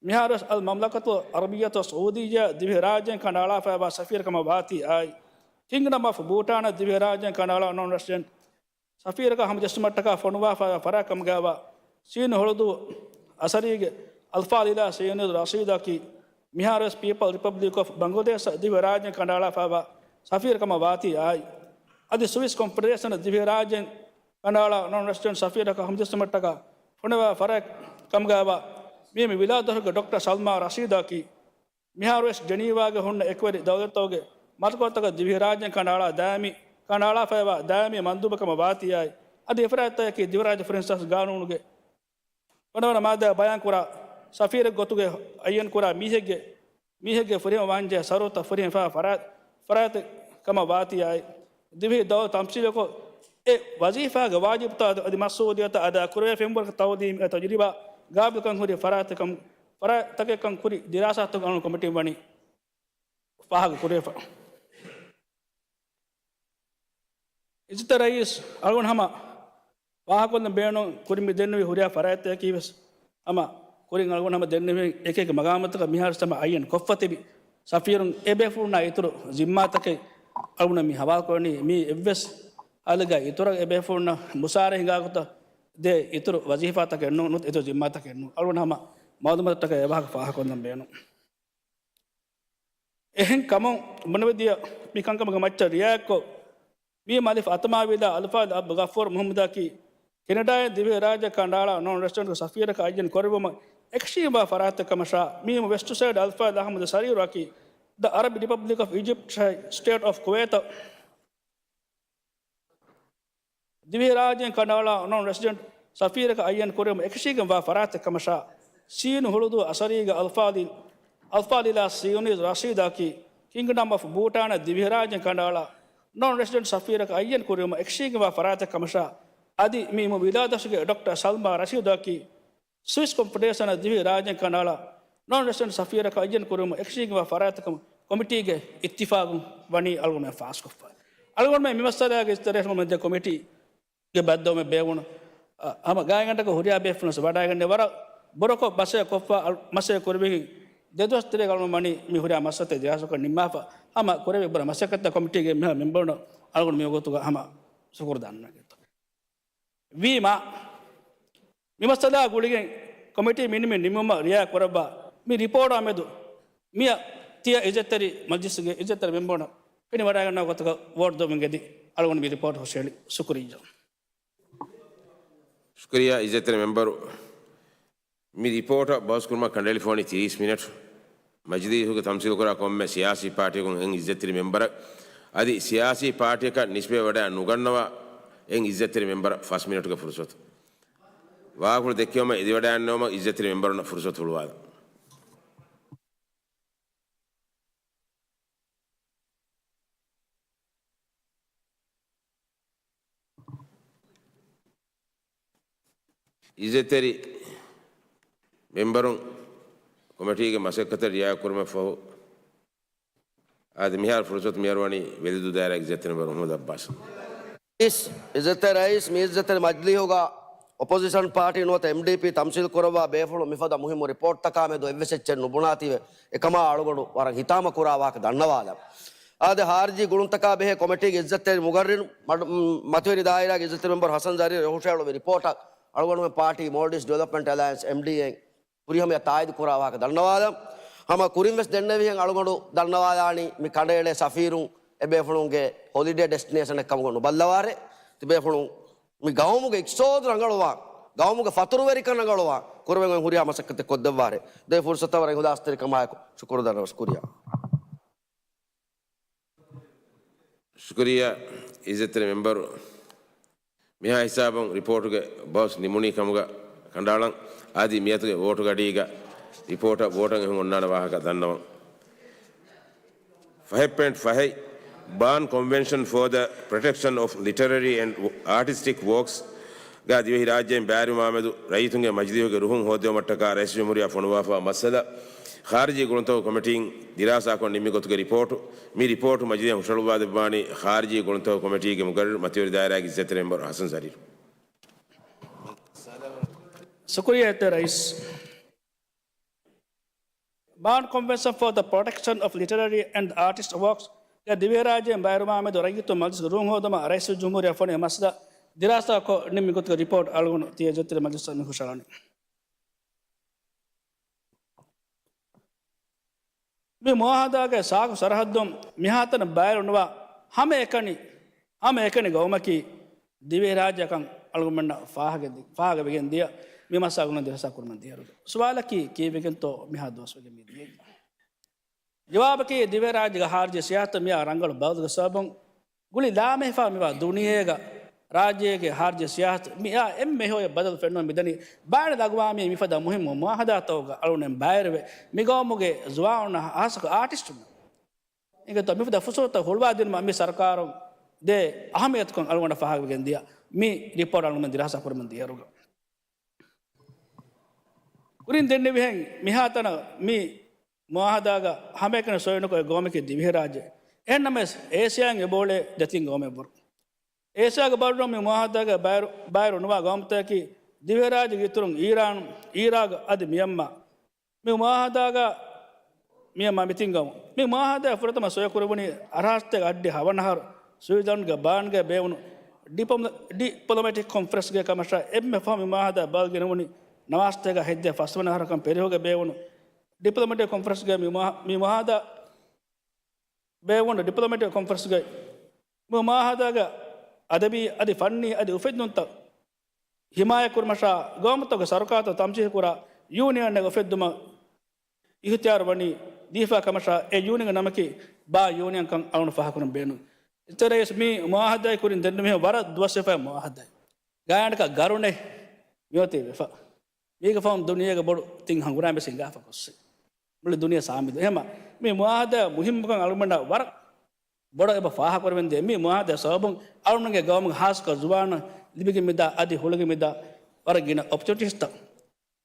މިހާރުވެސް އަލް މަމްލަކަތު އަރަބިއްޔަތު ސައޫދިއްޔާ ދިވެހިރާއްޖޭން ކަނޑައަޅާފައިވާ ސަފީރަކަމަށް ވާތީ އާއި، ކިންގްޑަމް އޮފް ބޫޓާނަށް ދިވެހިރާއްޖޭން ކަނޑައަޅާ ނޮން ރެސިޑެންޓް ސަފީރަކަށް ހަމަޖެއްސުމަށްޓަކާ ފޮނުވާފައިވާ ފަރާތް ކަމުގައިވާ ސީނު ހުޅުދޫ އަސަރީގެ އަލްފާޟިލާ ސީނު ރަޝީދަކީ، މިހާރުވެސް ޕީޕަލް ރިޕަބްލިކް އޮފް ބަނގްލަދޭޝަށް ދިވެހިރާއްޖޭން ކަނޑައަޅާފައިވާ ސަފީރަކަމަށް ވާތީ އާއި، އަދި ސުވިސް ކޮންފެޑެރޭޝަނަށް ދިވެހިރާއްޖޭން ކަނޑައަޅާ ނޮން ރެސިޑެންޓް ސަފީރަކަށް ހަމަޖެއްސުމަށްޓަކާ ފޮނުވާ ފަރާތް ކަމުގައިވާ މީމު ވިލާތު ދަށުގެ ޑޮކްޓަރ ސަލްމާ ރަޝީދަކީ، މިހާރުވެސް ޖެނީވާގެ ހުންނަ އެކުވެރި ދައުލަތްތަކުގެ މަރުކަޒުތަކަށް ދިވެހިރާއްޖޭން ކަނޑައަޅާ ދާއިމީ، ކަނޑައަޅާފައިވާ ދާއިމީ މަންދޫބަކަމަށް ވާތީ އާއި، އަދި އެފަރާތްތަކަކީ ދިވެހިރާއްޖެ ފޮރިން ސާސް ގާނޫނުގެ ވަނަވަނަ މާއްދާ ބަޔާންކުރާ ސަފީރެއް ގޮތުގެ އައްޔަންކުރާ މީހެއްގެ، މީހެއްގެ ފުރިހަމަ ވާންޖެހޭ ޝަރުތުތައް ފުރިހަމަ ފަރާތް، ފަރާތެއް ކަމަށް ވާތީ އާއި، ދިވެހި ދައުލަތު ތަމްސީލުކޮށް، އެ ވަޒީފާގެ ވާޖިބުތައް އަދި މަސްއޫލިއްޔަތު އަދާކުރެވޭ ފެންވަރުގެ ތައުލީމް އެ ތަޖުރިބާ ގާބިލްކަން ހުރި ފަރާތެއް ކަމު، ފަރާތްތަކެއްކަން ކުރި ދިރާސާތަކުން އަޅުގަނޑު ކޮމިޓީން ވަނީ ފާހަގަ ކުރެވިފަ. އިއްޒަތްތެރި ރައީސް، އަޅުގަނޑު ހަމަ ފާހަގަކޮށްލަން ބޭނުން ކުރިން މި ދެންނެވި ހުރިހާ ފަރާތްތަކަކީ ވެސް ހަމަ ކުރިން އަޅުގަނޑު ހަމަ ދެންނެވި އެކި އެކި މަގާމުތަކަށް މިހާރު ހަމަ އައްޔަން ކޮށްފަ ތިބި ސަފީރުން އެ ބޭފުޅުންނާ އިތުރު ޒިންމާތަކެއް އަޅުގަނޑު މި ހަވާލުކުރަނީ މީ އެއްވެސް ހާލެއްގަ އިތުރަށް އެ ބޭފުޅުންނަށް މުސާރަ ހިނގާ ގޮތަށް ދޭ އިތުރު ވަޒީފާތަކެއް ނޫން، އިތުރު ޒިންމާތަކެއް ނޫން. އަޅުގަނޑު ހަމަ މައުލޫމާތުތަކަށް އެ ވާހަކަ ފާހަގަކޮށްލަން ބޭނުން. އެހެން ކަމުން ބުނެވިދިޔަ މި ކަންކަމުގެ މައްޗަށް ރިއާޔަތްކޮށް، މީ މަލިފް އަތަމާވީލާ އަލްފާޟިލް އަބްދު ޣަފޫރު މުޙައްމަދަކީ، ކެނެޑާއިން ދިވެހިރާއްޖެ ކަނޑައަޅާ ނޮން ރެސިޑެންޓް ސަފީރަކަށް އައްޔަން ކުރެއްވުމަށް އެކަށީގެންވާ ފަރާތެއް ކަމަށާ، މީމު ވެސްޓް ސައިޑް އަލްފާޟިލް އަޙްމަދު ސަރީރުއަކީ، ދަ އަރަބް ރިޕަބްލިކް އޮފް އިޖިޕްޓް ސްޓޭޓް އޮފް ކުވޭތަށް ދިވެހިރާއްޖޭން ކަނޑައަޅާ ނޮން ރެސިޑެންޓް ސަފީރަކަށް އައްޔަން ކުރެވުމަށް އެކަށީގެންވާ ފަރާތެއް ކަމަށާ، ސީނު ހުޅުދޫ އަސަރީގެ އަލްފާޟިލް، އަލްފާޟިލާ ސީނު ރަޝީދަކީ، ކިންގްޑަމް އޮފް ބޫޓާނަށް ދިވެހިރާއްޖޭން ކަނޑައަޅާ ނޮން ރެސިޑެންޓް ސަފީރަކަށް އައްޔަން ކުރެވުމަށް އެކަށީގެންވާ ފަރާތެއް ކަމަށާ، އަދި މީމު ވިލާތު ދަށުގެ ޑޮކްޓަރ ސަލްމާ ރަޝީދަކީ، ސުވިސް ކޮންފެޑެރޭޝަނަށް ދިވެހިރާއްޖޭން ކަނޑައަޅާ ނޮން ރެސިޑެންޓް ސަފީރަކަށް އައްޔަން ކުރުމަށް އެކަށީގެންވާ ފަރާތްތަކުން ކޮމިޓީގެ އިއްތިފާގުން ވަނީ އަޅުގަނޑުމެން ފާސްކޮށްފަ. އަޅުގަނޑުމެން މި މައްސަލާގެ އިސްތަށި މަޖިލީހުގެ ކޮމިޓީގެ ބައްދަލުވުމެއް ބޭއްވުނު. އަ، ހަމަ ގާތްގަނޑަކަށް ހުރިހާ ބޭފުޅުން ވަޑައިގަންނަ ވަރަށް ބުރަކޮށް މަސައްކަތް ކޮށްފަ، އަޅު-، މަސައްކަތް ކުރެވިގެން ދެދުވަސް ތެރޭގަ އަޅުގަނޑު ވަނީ މި ހުރިހާ މައްސަލަތައް ދިރާސާކޮށް ނިންމާފަ. ހަމަ ކުރެވި ބުރަ މަސައްކަތްތައް ކޮމިޓީގެ މިހާ މެމްބަރުން އަޅުގަނޑު މިވަގުތުގަ ހަމަ ޝުކުރު ދަންނަގެން. ވީމާ، މި މައްސަލާ ގުޅިގެން ކޮމިޓީ މިނިމި ނިމުމަށް ރިއާ ކުރައްވާ މި ރިޕޯޓާ މެދު މިއަށް ތިޔަ އިއްޒަތްތެރި މަޖިލިސްގެ އިއްޒަތްތެރި މެމްބަރުން ފެނިވަޑައިގަންނަވާ ގޮތަކަށް ވޯޓް ދެމުން އެދި އަޅުގަނޑު މި ރިޕޯޓް ހުށަހެޅި. ޝުކުރިއްޔާ. ޝުކުރިއްޔާ އިއްޒަތްތެރި މެމްބަރު. މި ރިޕޯޓަށް ބަހުސް ކުރުމަށް ކަނޑައެޅިފަވަނީ ތިރީސް މިނެޓް. މަޖިލީހުގެ ތަމްސީލުކުރާ ކޮންމެ ސިޔާސީ ޕާޓީއަކުން އެއް އިއްޒަތްތެރި މެމްބަރަށް އަދި ސިޔާސީ ޕާޓީއަކަށް ނިސްބަތް ވަޑައި ނުގަންނަވާ އެއް އިއްޒަތްތެރި މެމްބަރަށް ފަސް މިނެޓުގެ ފުރުސަތު. ވާހަކަފުޅު ދެއްކެވުމަށް އެދިވަޑައިގަންނަވުމަށް އިއްޒަތްތެރި މެމްބަރުންނަށް ފުރުސަތު ހުޅުވާލަން. އިއްޒަތްތެރި މެމްބަރުން ކޮމިޓީގެ މަސައްކަތަށް ރިއާ ކުރުމަށް ފަހު، އާދެ، މިހާރު ފުރުސަތު މިހާރު ވަނީ ވެލިދޫ ދާއިރާގެ އިއްޒަތްތެރި މެމްބަރު މުޙައްމަދު އައްބާސް. އިސް، އިއްޒަތްތެރި ރައީސް، މި އިއްޒަތްތެރި މަޖިލީހުގަ އޮޕޮޒިޝަން ޕާޓީ ނުވަތަ އެމްޑީޕީ ތަމްސީލް ކުރައްވާ ބޭފުޅުން މިފަދަ މުހިއްމު ރިޕޯޓްތަކާ މެދު އެއްވެސް އެއްޗެއް ނުބުނާތީވެ، އެކަމާ އަޅުގަނޑު ވަރަށް ހިތާމަ ކުރާ ވާހަކަ ދަންނަވާލަން. އާދެ، ހާރިޖީ ގުޅުންތަކާ ބެހޭ ކޮމިޓީގެ އިއްޒަތްތެރި މުގައްރިރު މަޑު-، މަތިވެރި ދާއިރާގެ އިއްޒަތްތެރި މެމްބަރު ހަސަން ޒަރީރު ހުށަހެޅުއްވި ރިޕޯޓަށް އަޅުގަނޑުމެން ޕާޓީ މޯލްޑިވްސް ޑިވެލޮޕްމަންޓް އެލައިންސް، އެމްޑީއެ، ފުރިހަމަޔަށް ތާއީދު ކުރާ ވާހަކަ ދަންނަވާލަން. ހަމަ ކުރިން ވެސް ދެންނެވިހެން އަޅުގަނޑު ދަންނަވާލާނީ މި ކަނޑައެޅޭ ސަފީރުން އެބޭފުޅުންގެ ހޮލިޑޭ ޑެސްޓިނޭޝަނެއް ކަމުގަ ނުބައްލަވާރޭ. ތިބޭފުޅުން މި ގައުމުގެ އިޤްތިޞާދު ރަނގަޅުވާން، ގައުމުގެ ފަތުރުވެރިކަން ރަނގަޅުވާން ކުރެވެން އޮތް ހުރިހާ މަސައްކަތެއް ކޮށްދެއްވާރޭ. ދޭ ފުރުސަތަށް ވަރަށް އިޚްލާޞްތެރިކަމާއެކު ޝުކުރު ދަންނަވަން. ޝުކުރިއްޔާ. ޝުކުރިއްޔާ އިއްޒަތްތެރި މެމްބަރު. މިހާ ހިސާބުން ރިޕޯޓުގެ ބަހުސް ނިމުނީ ކަމުގަ ކަނޑައަޅަން. އަދި މިއަދުގެ ވޯޓު ގަޑީގަ ރިޕޯޓަށް ވޯޓަށް އެހުން އޮންނާނެ ވާހަކަ ދަންނަވަން. ފަހެއް ޕޮއިންޓް ފަހެއް، Berne Convention for the Protection of Literary and Artistic Works ގަ ދިވެހިރާއްޖެއިން ބައިވެރިވުމާމެދު ރައްޔިތުންގެ މަޖިލީހުގެ ރުހުން ހޯއްދެވުމަށްޓަކާ ރައީސްޖުމްހޫރިއްޔާ ފޮނުވާފައިވާ މައްސަލަ، ޚާރިޖީ ގުޅުންތަކުގެ ކޮމިޓީން ދިރާސާކޮށް ނިންމި ގޮތުގެ ރިޕޯޓު. މި ރިޕޯޓު މަޖިލީހަށް ހުށަހަޅުއްވާދެއްވާނީ ޚާރިޖީ ގުޅުންތަކުގެ ކޮމިޓީގެ މުގައްރިރު މަތިވެރި ދާއިރާގެ އިއްޒަތްތެރި މެމްބަރު ޙަސަން ޒަރީފް. ޝުކުރިއްޔާ އިއްޒަތްތެރި ރައީސް. Berne Convention for the Protection of Literary and Artist Works ގެ ދިވެހިރާއްޖޭން ބައިވެރިވުމާމެދު ރައްޔިތުން މަޖިލިސްގެ ރޫހުން ހޯދުމަށް ރައީސުލްޖުމްހޫރިއްޔާ ފޮނުވި މައްސަލަ ދިރާސާކޮށް ނިންމި ގޮތުގެ ރިޕޯޓް އަޅުގަނޑު ތިޔަ އިއްޒަތްތެރި މަޖިލިސްއަށް މި ހުށަހަޅަނީ. މި މުއާހަދާގެ ސާކު ސަރަހައްދުން މިހާތަނަށް ބައިވެރިނުވާ ހަމައެކަނި، ހަމައެކަނި ގައުމަކީ ދިވެހިރާއްޖެއަކަން އަޅުގަނޑުމެންނަށް ފާހަގަ، ފާހަގަވެގެން ދިޔަ މި މައްސަލަ އަޅުގަނޑު ދިރާސާ ކުރަމުން ދިޔައިރު. ސުވާލަކީ ކީއްވެގެންތޯ މިހާ ދުވަސްވެގެން މި ދިޔައީ؟ ޖަވާބަކީ ދިވެހިރާއްޖޭގެ ޚާރިޖީ ސިޔާސަތު މިއާ ރަނގަޅު ބަދަލުގެ ސަބަބުން ގުޅި ލާމެހިފާ މިވާ ދުނިޔޭގަ ރާއްޖޭގެ ޚާރިޖީ ސިޔާސަތު މިއާ އެންމެ ހޮޔަށް ބަދަލު ފެންނަން މިދަނީ. ބައިނަލްއަގުވާމީ މިފަދަ މުހިއްމު މުއާހަދާތަކުގަ އަޅުގަނޑުމެން ބައިވެރިވެ މި ގައުމުގެ ޒުވާނުންނަށް ހާއްސަކޮށް އާޓިސްޓުންނަށް އިނގޭތޯ މިފަދަ ފުރުސަތުތައް ހުޅުވާދިނުމަށް މި ސަރުކާރުން ދޭ އަހައްމިއްޔަތުކަން އަޅުގަނޑަށް ފާހަގަވެގެން ދިޔަ މި ރިޕޯޓް އަޅުގަނޑުމެން ދިރާސާ ކުރަމުން ދިޔައިރު. ކުރިން ދެންނެވިހެން މިހާތަނަށް މި މުއާހަދާގަ ހަމައެކަނި ސޮއިނުކޮށް އެއް ގައުމަކީ ދިވެހިރާއްޖެ. އެހެންނަމަވެސް އޭޝިޔާއިން އެބައުޅޭ ދެތިން ގައުމެއްވުރެ. އޭޝިޔާގެ ބައްރުން މި މުއާހަދާގަ ބައިވެރި، ބައިވެރި ނުވާ ގައުމުތަކަކީ ދިވެހިރާއްޖޭގެ އިތުރުން އީރާން، އީރާގް އަދި މިޔަންމާ. މި މުއާހަދާގަ މިޔަންމާ މި ތިން ގައުމު. މި މުއާހަދާ ފުރަތަމަ ސޮއިކުރެވުނީ އަށާރަ ސަތޭކަ އަށްޑިހަ ހަވަނަ އަހަރު ސުއިޒަރލަންޑްގެ ބާންގެ ބޭވުނު ޑިޕްލޮމެ، ޑިޕްލޮމެޓިކް ކޮންފަރެންސްގެ ކަމަށާ އެންމެ ފަހު މި މުއާހަދާ ބަލަން ގެނެވުނީ ނަވާރަ ސަތޭކަ ހަތްދިހަ ފަސްވަނަ އަހަރަކަށް ޕެރިހުގެ ބޭވުނު ޑިޕްލޮމެޓިކް ކޮންފަރެންސްގެ މި މުއާ، މި މުއާހަދާ ބޭއްވުނު ޑިޕްލޮމެޓިކް ކޮންފަރެންސްގައި މި މުއާހަދާގަ އަދަބީ އަދި ފަންނީ އަދި އުފެއްދުންތައް ހިމާޔަތްކުރުމަށާ ގައުމުތަކުގެ ސަރުކާރުތައް ތަންސީހުކުރާ ޔޫނިއަނެއް އުފެއްދުމަށް އިހުތިޔާރު ވަނީ ދީފާ ކަމަށާ އެ ޔޫނިއަންގެ ނަމަކީ ބާ ޔޫނިއަންކަން އަޅުގަނޑު ފާހަގަކުރަން ބޭނުން. އިއްޒަތްތެރި ރައީސް މި މުއާހަދާއެއް ކުރިން ދެންނެވިހެން ވަރަށް ދުވަސްވެފައި މުއާހަދާއެއް. ގާތްގަނޑަކަށް ގަރުނެއް މިއޮތީ ވެފަ. މީގެ ފަހުން ދުނިޔޭގެ ބޮޑު ތިން ހަނގުރާމަ ވެސް ހިނގާފަ ގޮއްސި. މުޅި ދުނިޔެ ސާމިލު. އެހެމަ މި މުއާހަދާ މުހިއްމުކަން އަޅުގަނޑަށް ވަރަށް ބޮޑަށް އެބަ ފާހަގަކުރެވެންދޭ. މި މުއާހަދާ ސަބަބުން އަޅުގަނޑުގެ ގައުމުގެ ހާއްސަކޮށް ޒުވާނަށް ލިބިގެން މިދާ އަދި ހުޅުގެން މިދާ ވަރަށް ގިނަ އޮޕޮޓުނިޓީސްތައް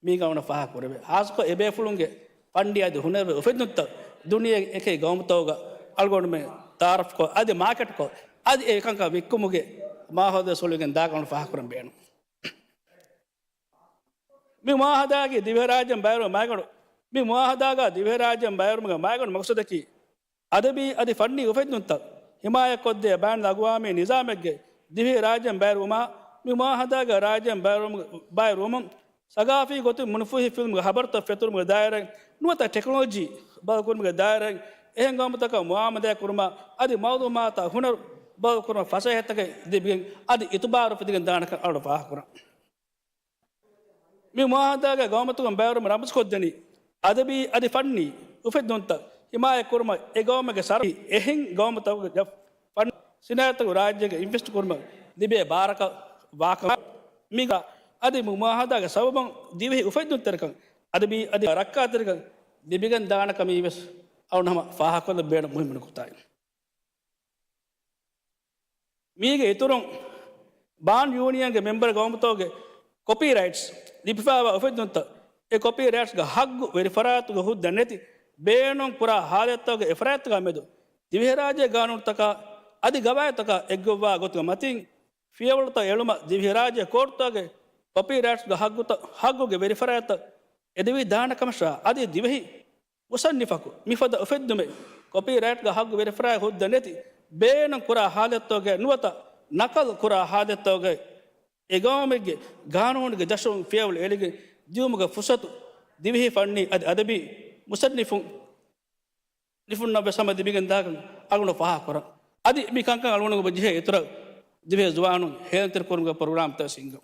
މީގަ އަޅުގަނޑަށް ފާހަގަކުރެވޭ. ހާއްސަކޮށް އެބޭފުޅުންގެ ފަންނީ އަދި ހުނަރުވެރި އުފެއްދުންތައް ދުނިޔޭގެ އެކި ގައުމުތަކުގަ އަޅުގަނޑުމެން ތައާރަފްކޮށް އަދި މާކެޓްކޮށް އަދި އެ އެކަންކަން ވިއްކުމުގެ މާހައުލެއް ސޮލިގެން ދާކަން ފާހަގަކުރަން ބޭނުން. މި މުއާހަދާގައި ދިވެހިރާއްޖޭން ބައިވެރިވުމުގެ މައިގަނޑު، މި މުއާހަދާގައި ދިވެހިރާއްޖޭން ބައިވެރިވުމުގެ މައިގަނޑު މަގްސަދަކީ، އަދަބީ އަދި ފަންނީ އުފެއްދުންތައް ހިމާޔަތްކޮށްދޭ ބައިނަލްއަގުވާމީ ނިޒާމެއްގެ ދިވެހިރާއްޖޭން ބައިވެރިވުމާ، މި މުއާހަދާގައި ރާއްޖޭން ބައިވެރިވުމުގެ، ބައިވެރިވުމުން ސަގާފީ ގޮތުން މުނިފޫހި ފިލްމުގެ ހަބަރުތައް ފެތުރުމުގެ ދާއިރާއިން ނުވަތަ ޓެކްނޮލޮޖީ ބަދަލުކުރުމުގެ ދާއިރާއިން އެހެން ގައުމުތަކަށް މުއާމަލާތް ކުރުމާ އަދި މައުލޫމާތާ ހުނަރު ބަދަލުކުރުމަށް ފަސޭހަތަކެއް ލިބިގެން އަދި އިތުބާރު އުފެދިގެން ދާނެކަން އަޅުގަނޑު ފާހަގަކުރަން. މި މުއާހަދާގައި ގައުމުތަކުން ބައިވެރިވުމަށް ރަމްޒުކޮށްދެނީ، އަދަބީ އަދި ފަންނީ އުފެއްދުންތައް ހިމާޔަތްކުރުމަށް އެ ގައުމެއްގެ ސަރު އެހެން ގައުމުތަކުގެ ފަން ސިނާއަތުގެ ރާއްޖޭގަ އިންވެސްޓް ކުރުމަށް ލިބޭ ބާރަކަށް ވާކަމަށް މިގަ އަދި މު، މުއާހަދާގެ ސަބަބުން ދިވެހި އުފެއްދުންތެރިކަން، އަދަބީ އަދި ރައްކާތެރިކަން ލިބިގެން ދާނެ ކަމީ ވެސް އަޅުގަނޑު ހަމަ ފާހަގަކޮށްލަން ބޭނުން މުހިއްމު ނުކުތާއެއް. މީގެ އިތުރުން، ބާން ޔޫނިއަންގެ މެމްބަރ ގައުމުތަކުގެ ކޮޕީ ރައިޓްސް ލިބިފައިވާ އުފެއްދުންތައް، އެ ކޮޕީ ރައިޓްސްގެ ހައްގު ވެރިފަރާތުގެ ހުއްދަ ނެތި ބޭނުން ކުރާ ހާލަތްތަކުގެ އެފަރާތްތަކާ މެދު ދިވެހިރާއްޖޭގެ ގާނޫނުތަކާ އަދި ގަވާއިދުތަކާ އެއްގޮވާ ގޮތުގެ މަތިން ފިޔަވަޅުތައް އެޅުމަށް ދިވެހިރާއްޖޭ ކޯޓުތަކުގެ ކޮޕީ ރައިޓްސްގެ ހައްގުތައް، ހައްގުގެ ވެރިފަރާތްތައް އެދެވިދާނެ ކަމަށާ އަދި ދިވެހި މުޞައްނިފަކު މިފަދަ އުފެއްދުމެއް ކޮޕީ ރައިޓްގެ ހައްގު ވެރިފަރާތް ހުއްދަ ނެތި ބޭނުން ކުރާ ހާލަތްތަކުގައި ނުވަތަ ނަކަލް ކުރާ ހާލަތްތަކުގައި އެ ގައުމެއްގެ ގާނޫނުގެ ދަށުން ފިޔަވަޅު އެޅިގެން ދިއުމުގެ ފުރުސަތު ދިވެހި ފަންނީ އަދި އަދަބީ މުޞައްނިފުން، ނިފުންނަށް ވެސް ހަމަ ލިބިގެން ދާކަން އަޅުގަނޑު ފާހަގަކުރަން. އަދި މި ކަންކަން އަޅުގަނޑު ޖެހޭ އިތުރަށް ދިވެހި ޒުވާނުން ހޭލުންތެރިކުރުމުގެ ޕްރޮގްރާމްތައް ސިންގަ.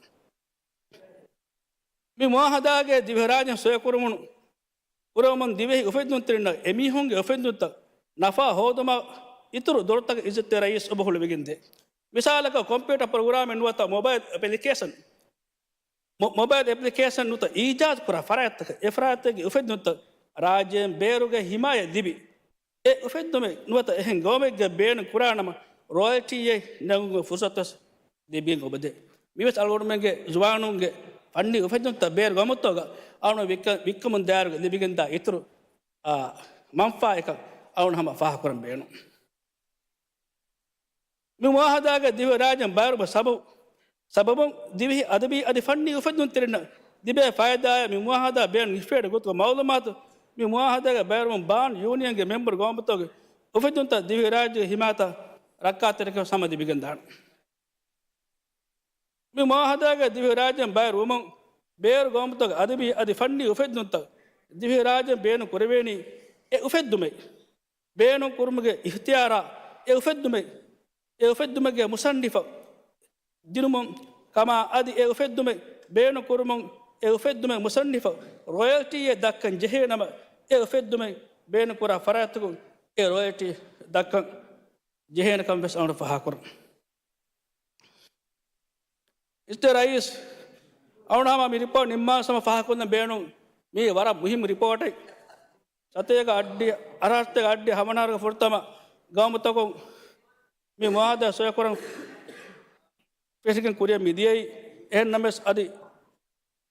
މި މުއާހަދާގެ ދިވެހިރާއްޖެ ސޮއިކުރުމުން ކުރެވުމުން ދިވެހި އުފެއްދުންތެރިންނަށް އެމީހުންގެ އުފެއްދުންތައް ނަފާ ހޯދުމަށް އިތުރު ދޮރުތަކެއް އިއްޒަތްތެރި ރައީސް އޮބަ ހުޅުވިގެންދޭ. މިސާލަކަށް ކޮމްޕިއުޓަރ ޕްރޮގްރާމެއް ނުވަތަ މޮބައިލް އެޕްލިކޭޝަން، މޮ، މޮބައިލް އެޕްލިކޭޝަން ނުވަތަ އީޖާދު ކުރާ ފަރާތްތަކެއް، އެ ފަރާތެއްގެ އުފެއްދުންތައް ރާއްޖޭން ބޭރުގެ ހިމާޔަތް ލިބި، އެ އުފެއްދުމެއް ނުވަތަ އެހެން ގައުމެއްގެ ބޭނުން ކުރާނަމަ ރޯޔަލްޓީއެއް ނެގުމުގެ ފުރުސަތުވެސް ލިބިގެން އޮބަދޭ. މިވެސް އަޅުގަނޑުމެންގެ ޒުވާނުންގެ ފަންނީ އުފެއްދުންތައް ބޭރު ގައުމުތަކުގަ އަޅުގަނޑު ވިއްކަ، ވިއްކަމުން ދާއިރުގަ ލިބިގެންދާ އިތުރު މަންފާއަކަށް އަޅުން ހަމަ ފާހަގަކުރަން ބޭނުން. މި މުއާހަދާގެ ދިވެހި ރާއްޖޭން ބައިވެރިވުމަށް ސަބަބު، ސަބަބުން ދިވެހި އަދަބީ އަދި ފަންނީ އުފެއްދުންތެރިންނަށް ލިބޭ ފައިދާއާ މި މުއާހަދާ ބޭނުން ހިފޭޑު ގޮތުގެ މައުލޫމާތު، މި މުއާހަދާގެ ބައިވެރިވުމުން ބާން ޔޫނިއަންގެ މެމްބަރު ގައުމުތަކުގެ އުފެއްދުންތައް ދިވެހި ރާއްޖޭގެ ހިމާޔަތާ ރައްކާތެރިކަން ހަމަ ލިބިގެންދާނެ. މި މުއާހަދާގެ ދިވެހި ރާއްޖޭން ބައިވެރިވުމުން ބޭރު ގައުމުތަކުގެ އަދަބީ އަދި ފަންނީ އުފެއްދުންތައް ދިވެހި ރާއްޖޭން ބޭނުން ކުރެވޭނީ އެ އުފެއްދުމެއް ބޭނުން ކުރުމުގެ އިޚްތިޔާރާ އެ އުފެއްދުމެއް، އެ އުފެއްދުމެއްގެ މުޞައްނިފަށް ދިނުމުން ކަމާ އަދި އެ އުފެއްދުމެއް ބޭނުން ކުރުމުން އެ އުފެއްދުމެއް މުޞައްނިފަށް ރޮޔަލްޓީއެއް ދައްކަން ޖެހޭ ނަމަ، އެ އުފެއްދުމެއް ބޭނުން ކުރާ ފަރާތްތަކުން އެ ރޮޔަލްޓީ ދައްކަން ޖެހޭނެ ކަމަށް ވެސް އަޅުގަނޑު ފާހަގަކުރަން. އިސްތޭ ރައީސް، އަޅުގަނޑު ހަމަ މި ރިޕޯޓް ނިންމާ ހަމަ ފާހަގަކޮށްލަން ބޭނުން. މީ ވަރަށް މުހިއްމު ރިޕޯޓެއް. ސަތޭކަ އައްޑި، އަރަހައްސަތޭކަ އައްޑި ހަވަނަހަރުގެ ފުރަތަމަ ގައުމުތަކުން މި މުއާހަދާ ސޮއިކުރަން ފެށިގެން ކުރިއަށް މި ދިޔައީ. އެހެން ނަމަވެސް، އަދި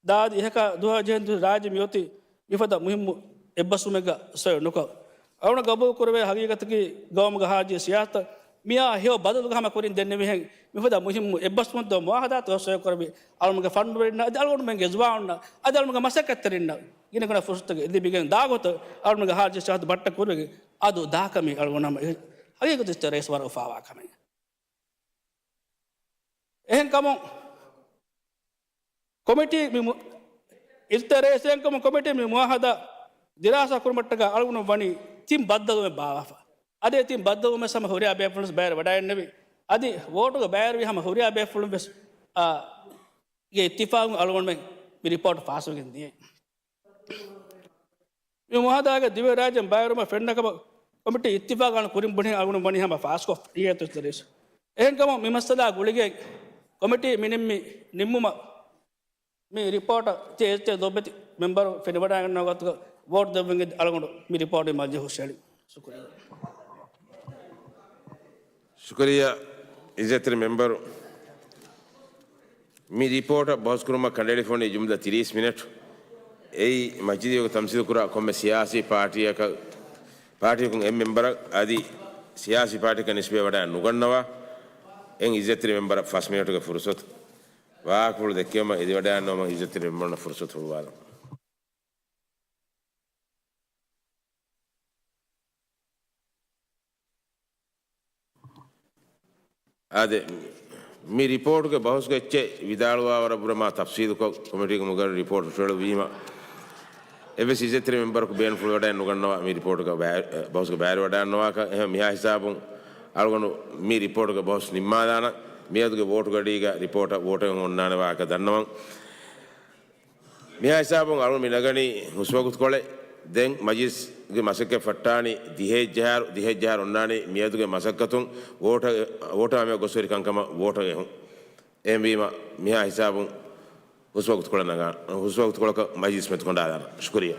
ދާދި އެހަކާ ދުވަހަށް ޖެހެން ރާއްޖެ މިއޮތީ މިފަދަ މުހިއްމު އެއްބަސްވުމެއްގަ ސޮއި ނުކޮށް، އަޅުގަނޑު ގަބޫލު ކުރެވޭ ހަގީގަތަކީ ގައުމުގެ ހާރިޖީ ސިޔާސަތަށް މިއާ ހެޔޮ ބަދަލުގަ ހަމަ ކުރިން ދެންނެވިހެން މިފަދަ މުހިއްމު އެއްބަސްވުންތައް މުއާހަދާތައް ސޮއިކުރެވި، އަޅުގަނޑުގެ ފަންނުވެރިންނަށް އަދި އަޅުގަނޑުމެންގެ ޒުވާނުންނަށް އަދި އަޅުގަނޑުގެ މަސައްކަތްތެރިންނަށް ގިނަގުނަ ފުރުސަތުތަކެއް ލިބިގެން ދާ ގޮތަށް އަޅުގަނޑުގެ ހާރިޖީ ސިޔާސަތު ބައްޓަ ކުރުވެގެން އަދު ދާކަމީ އަޅުގަނޑު ހަމަ ހަގީގަތު އިސްތޭ ރައީސް ވަރަށް އުފާވާ ކަމެއް. އެހެންކަމުން ކޮމިޓީ މި މު-، އިސްތޭ ރައީސް އެހެންކަމުން ކޮމިޓީ މި މުއާހަދާ ދިރާސާ ކުރުމަށްޓަކާ އަޅުގަނޑު ވަނީ ތިން ބައްދަލުވުމެއް ބާވާފަ. އަދި ތިން ބައްދަލުވުމެއް ހަމަ ހުރިހާ ބޭފުޅުން ބައިވެރި ވަޑައިގެންނެވި. އަދި ވޯޓުގަ ބައިވެރިވި ހަމަ ހުރިހާ ބޭފުޅުން ވެސް، އާ، ގެ އިއްތިފާގުން އަޅުގަނޑުމެން މި ރިޕޯޓް ފާސްވެގެން ދިޔައީ. މި މުއާހަދާގެ ދިވެހިރާއްޖޭން ބައިވެރިވުމަށް ފެންނަ ކަމަށް ކޮމިޓީ އިއްތިފާގު ކުރިން ބުނި އަޅުގަނޑު ވަނީ ހަމަ ފާސްކޮށްފަ އިހޭތު އިސްތޭ ރައީސް. އެހެންކަމުން މި މައްސަލާ ގުޅިގެން ކޮމިޓީ މި ނިންމި ނިންމުމަށް މި ރިޕޯޓަށް ތިޔަ އިސްތޭ ދޮށް މެމްބަރު ފެނިވަޑައިގަންނަވާ ގޮތުގަ ވޯޓް ދެއްވެން އަޅުގަނޑު މި ރިޕޯޓް މަޖިލީހު ހުށައެޅި. ޝުކުރިއްޔާ. ޝުކުރިއްޔާ އިއްޒަތްތެރި މެމްބަރު. މި ރިޕޯޓަށް ބަހުސްކުރުމަށް ކަނޑައެޅިފަ ވަނީ ޖުމްލަ ތިރީސް މިނެޓް. އެއީ މަޖިލީހުގަ ތަމްސީލުކުރާ ކޮންމެ ސިޔާސީ ޕާޓީއަކަށް، ޕާޓީއަކުން އެއް މެމްބަރަށް އަދި ސިޔާސީ ޕާޓީއަކަށް ނިސްބަތްވެ ވަޑައި ނުގަންނަވާ. އެހެން އިއްޒަތްތެރި މެމްބަރަށް ފަސް މިނެޓުގެ ފުރުސަތު. ވާހަކަފުޅު ދެއްކެވުމަށް އެދިވަޑައިގަންނަވަމުން އިއްޒަތްތެރި މެމްބަރުންނަށް ފުރުސަތު ހުޅުވާލަން. އާދެ، މި ރިޕޯޓުގެ ބަހުސްގެ އެއްޗެއް ވިދާޅުވާވަރަށް ވުރެ މާ ތަފްސީލުކޮށް، ކޮމިޓީގެ މުގައްރަރު ރިޕޯޓު ހުށައެޅުއްވީމަ، އެއްވެސް އިއްޒަތްތެރި މެމްބަރަކު ބޭނުންފުޅު ވަޑައެއް ނުގަންނަވާ، މި ރިޕޯޓުގަ ބައި-، ބަހުސްގެ ބައިވެރިވަޑައިންނަވާކަށް. އެހެން މިހާ ހިސާބުން އަޅުގަނޑު މި ރިޕޯޓުގެ ބަހުސް ނިންމާލާނަން. މިއަދުގެ ވޯޓުގަޑީގަ ރިޕޯޓަށް ވޯޓެއް އޮންނާނެ ވާހަކަ ދަންނަވަން. މިހާ ހިސާބުން އަޅުގަނޑު މި ނަގަނީ ހުސްވަގުތުކޮޅެއް. ދެން މަޖިލިސްގެ މަސައްކަތް ފައްޓާނީ ދިހައެއްޖަހާއިރު، ދިހައެއްޖަހާއިރު އޮންނާނީ މިއަދުގެ މަސައްކަތުން ވޯޓަށް، ވޯޓާ މި ގޮސްވެރި ކަންކަމަށް ވޯޓަށް އެހުން. އެހެންވީމަ، މިހާ ހިސާބުން ހުސްވަގުތުކޮޅަށް ނަގާ-، ހުސްވަގުތުކޮޅަކަށް މަޖިލިސް މެދުކޮނޑާލާނަން. ޝުކުރިއްޔާ.